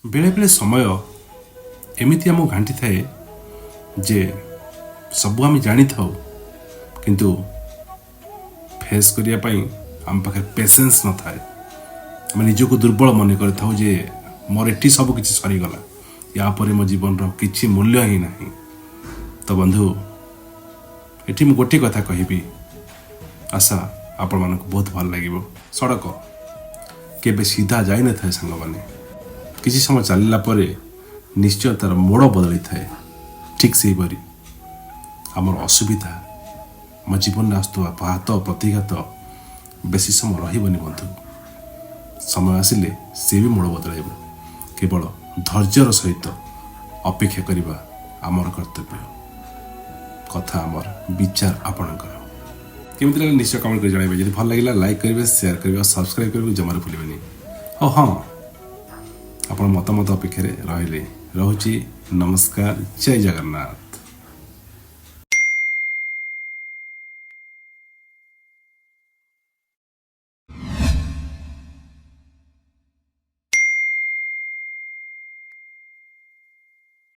ବେଳେବେଳେ ସମୟ ଏମିତି ଆମକୁ ଘାଣ୍ଟିଥାଏ ଯେ ସବୁ ଆମେ ଜାଣିଥାଉ, କିନ୍ତୁ ଫେସ୍ କରିବା ପାଇଁ ଆମ ପାଖରେ ପେସେନ୍ସ ନଥାଏ। ଆମେ ନିଜକୁ ଦୁର୍ବଳ ମନେ କରିଥାଉ ଯେ ମୋର ଏଠି ସବୁ କିଛି ସରିଗଲା, ୟା ପରେ ମୋ ଜୀବନର କିଛି ମୂଲ୍ୟ ହିଁ ନାହିଁ। ତ ବନ୍ଧୁ, ଏଠି ମୁଁ ଗୋଟିଏ କଥା କହିବି, ଆଶା ଆପଣମାନଙ୍କୁ ବହୁତ ଭଲ ଲାଗିବ। ସଡ଼କ କେବେ ସିଧା ଯାଇନଥାଏ ସାଙ୍ଗମାନେ। କିଛି ସମୟ ଚାଲିଲା ପରେ ନିଶ୍ଚୟ ତାର ମୋଡ଼ ବଦଳିଥାଏ। ଠିକ୍ ସେହିପରି ଆମର ଅସୁବିଧା, ଆମ ଜୀବନରେ ଆସୁଥିବା ଘାତ ପ୍ରତିଘାତ ବେଶୀ ସମୟ ରହିବନି ବନ୍ଧୁ। ସମୟ ଆସିଲେ ସେ ବି ମୋଡ଼ ବଦଳାଇବ। କେବଳ ଧୈର୍ଯ୍ୟର ସହିତ ଅପେକ୍ଷା କରିବା ଆମର କର୍ତ୍ତବ୍ୟ। କଥା ଆମର, ବିଚାର ଆପଣଙ୍କର। କେମିତି ଲାଗିଲା ନିଶ୍ଚୟ କମେଣ୍ଟ କରି ଜଣାଇବେ। ଯଦି ଭଲ ଲାଗିଲା, ଲାଇକ୍ କରିବେ, ସେୟାର କରିବେ ଆଉ ସବସ୍କ୍ରାଇବ୍ କରିବାକୁ ଜମାରୁ ଭୁଲିବେନି। ଓ ହଁ, ଆପଣ ମତାମତ ଅପେକ୍ଷାରେ ରହିଲେ। ରହୁଛି, ନମସ୍କାର, ଜୟ ଜଗନ୍ନାଥ।